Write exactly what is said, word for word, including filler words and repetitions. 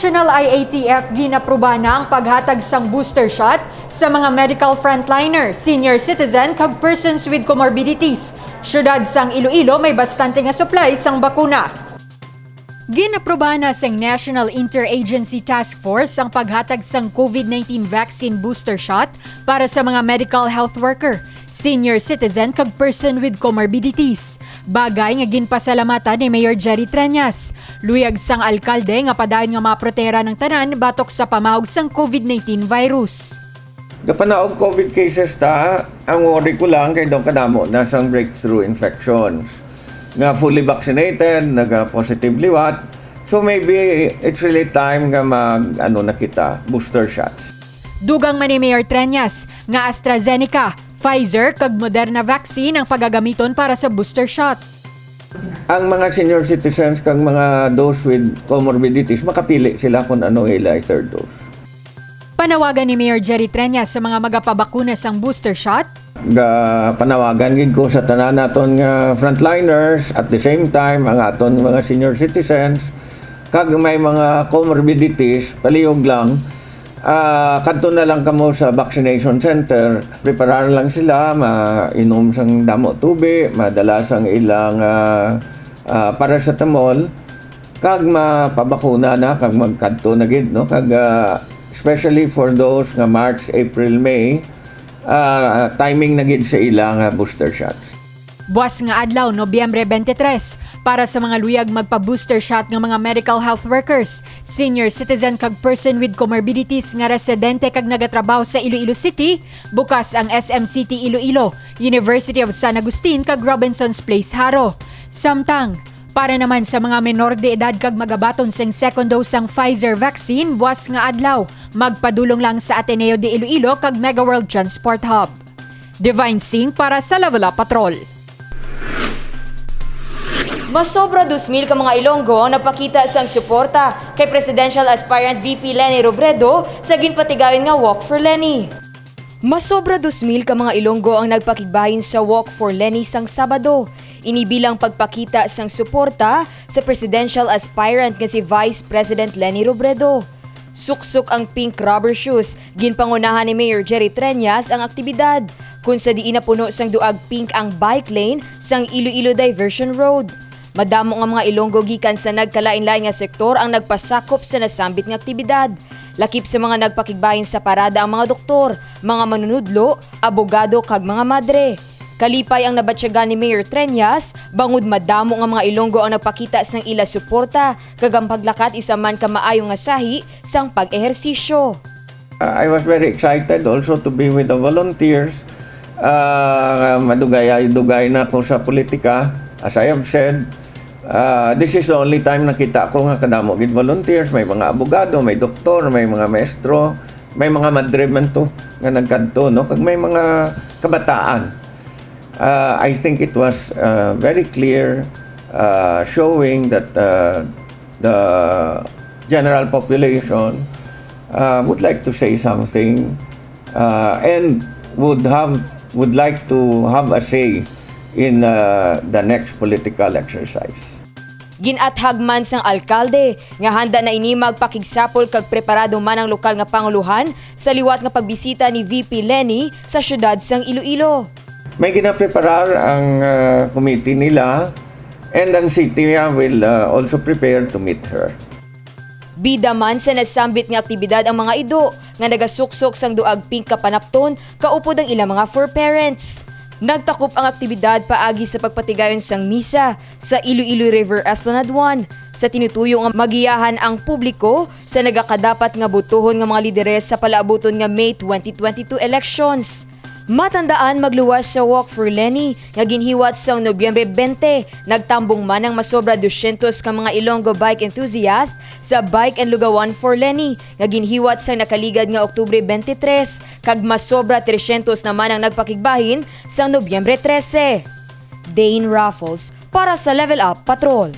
National I A T F, ginaprubahan na ang paghatag sang booster shot sa mga medical frontliner, senior citizen, kag persons with comorbidities. Siyudad sang Iloilo may bastante nga supply sang bakuna. Ginaprubahan na sang National Interagency Task Force ang paghatag sang COVID nineteen vaccine booster shot para sa mga medical health worker, senior citizen, kag person with comorbidities. Bagay nga ginpasalamatan ni Mayor Jerry Treñas. Luyag sang alkalde nga padayon nga maprotehiran ang tanan batok sa pamaog sang COVID nineteen virus. Gapanaog COVID cases ta, ang worry ko lang kay daw kadamo na sang breakthrough infections. Nga fully vaccinated, naga-positive liwat. So maybe it's really time nga mag, ano na kita, booster shots. Dugang man ni Mayor Treñas nga AstraZeneca, Pfizer, kag Moderna vaccine ang pagagamiton para sa booster shot. Ang mga senior citizens kag mga those with comorbidities, makapili sila kung ano ila third dose. Panawagan ni Mayor Jerry Treñas sa mga magapabakuna sang booster shot. Ga-, panawagan gid ko sa tanan naton nga frontliners, at the same time, ang aton mga senior citizens, kag may mga comorbidities, palihog lang, ah, kadto na lang kamo sa vaccination center, preparar lang sila, mainom sang damo tubi, madala sang ilang, ah, ah, paracetamol, kag mapabakuna na, kag magkadto na gid, no? Kag, ah, especially for those nga March, April, May, ah, timing na gid sa ila nga booster shots. Buas nga adlaw, Nobyembre twenty-three, para sa mga luyag magpa-booster shot nga mga medical health workers, senior citizen, kag person with comorbidities nga residente kag nagatrabaho sa Iloilo City, bukas ang S M City Iloilo, University of San Agustin, kag Robinson's Place Jaro. Samtang, para naman sa mga menor de edad kag magabaton sing second dose sang Pfizer vaccine, buas nga adlaw, magpadulong lang sa Ateneo de Iloilo kag Mega World Transport Hub. Divine Singh para sa Level Up Patrol. Masobra dos mil ka mga Ilonggo ang nagpakita sang suporta kay presidential aspirant V P Leni Robredo sa ginpatigayon nga Walk for Leni. Masobra dos mil ka mga Ilonggo ang nagpakigbahin sa Walk for Leni sang Sabado. Ini bilang pagpakita sang suporta sa presidential aspirant nga si Vice President Leni Robredo. Suksok ang pink rubber shoes, ginpangunahan ni Mayor Jerry Treñas ang aktibidad, kung sa diin napuno sang duag pink ang bike lane sang Iloilo Diversion Road. Madamo nga mga Ilonggo gikan sa nagkalain-lain nga sektor ang nagpasakop sa nasambit nga aktibidad. Lakip sa mga nagpakigbahin sa parada ang mga doktor, mga manunudlo, abogado, kag mga madre. Kalipay ang nabatyagan ni Mayor Treñas, bangod madamo nga mga Ilonggo ang nagpakita sang ila suporta kag ang paglakat isa man ka maayo nga sahi sang pag-ehersisyo. Uh, I was very excited also to be with the volunteers. Uh, madugay-dugay na ako sa politika, as I have said. Uh, this is the only time nakita ko nga kadamo gid volunteers, may mga abogado, may doktor, may mga maestro, may mga madre man to nga nagkadto, no, kag may mga kabataan. Uh, I think it was, uh, very clear, uh, showing that, uh, the general population, uh, would like to say something, uh, and would have, would like to have a say in, uh, the next political exercise. Gin-athag man sang alkalde nga handa na ini magpakigsapol kag preparado man ang lokal nga pangulohan sa liwat nga pagbisita ni V P Leni sa siyudad sang Iloilo. May ginapreparar ang, uh, committee nila, and ang city, uh, will, uh, also prepare to meet her. Bida man sa nasambit nga aktibidad ang mga ido nga nagasuksok sang duag pink ka panapton kaupod ang ilang mga fur parents. Nagtakop ang aktibidad paagi sa pagpatigayon sang misa sa Iloilo River Esplanade one, sa tinutuyo nga magiyahan ang publiko sa nagakadapat nga botohon nga mga lideres sa palaabuton nga May twenty twenty-two elections. Matandaan, magluwas sa Walk for Leni nga ginhiwat sang Nobyembre twenty, nagtambong man ang masobra dosyentos ka mga Ilonggo bike enthusiast sa Bike and Lugawan for Leni nga ginhiwat sang nakaligad nga Oktubre twenty-three, kag masobra tresyentos naman ang nagpakigbahin sang Nobyembre trese. Dane Raffles para sa Level Up Patrol.